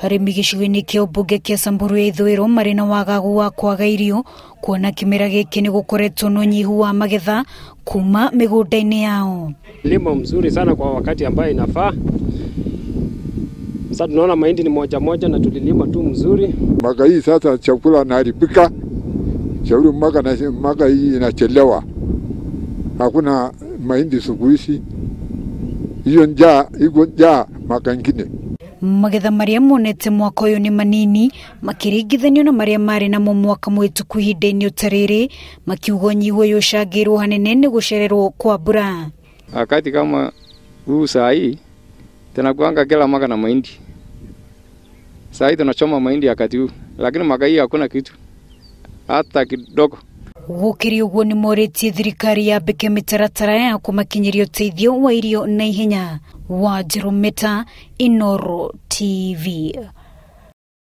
Arĩmi gĩcigo-inĩ kĩa ũmbunge kĩa Samburu ya ithũĩro marĩ na wagagu wa kwaga irio kuona kĩmera gĩkĩ nĩ gũkoretwo na ũnyihu wa magetha kuma mĩgũnda-inĩ yao. Limo mzuri sana kwa wakati ambayo inafaa. Sasa tunaona mahindi ni moja moja na tulilima tu mzuri. Mwaka hii sasa chakula inaharibika, shauri mwaka na mwaka hii inachelewa, hakuna mahindi siku hizi, hiyo njaa iko njaa mwaka ingine. Magetha marĩa monete mwaka ũyũ nĩ manini makĩringithanio na marĩa marĩ namo mwaka mũhĩtũku ihinda-inĩ ta rĩrĩ, makiuga ũnyihu ũyũ ũcangĩirwo hanene nĩ gũcererwo kwa mbura. Wakati kama huu saa hii tunakuanga kila mwaka na mahindi. Saa hii tunachoma mahindi wakati huu, lakini mwaka hii hakuna kitu hata kidogo. Gũkĩrĩ ũguo nĩ morĩtie thirikari yambĩke mĩtaratara ya kũmakinyĩria ũteithio wa irio na ihenya. Wanjirũ Meta, Inooro TV.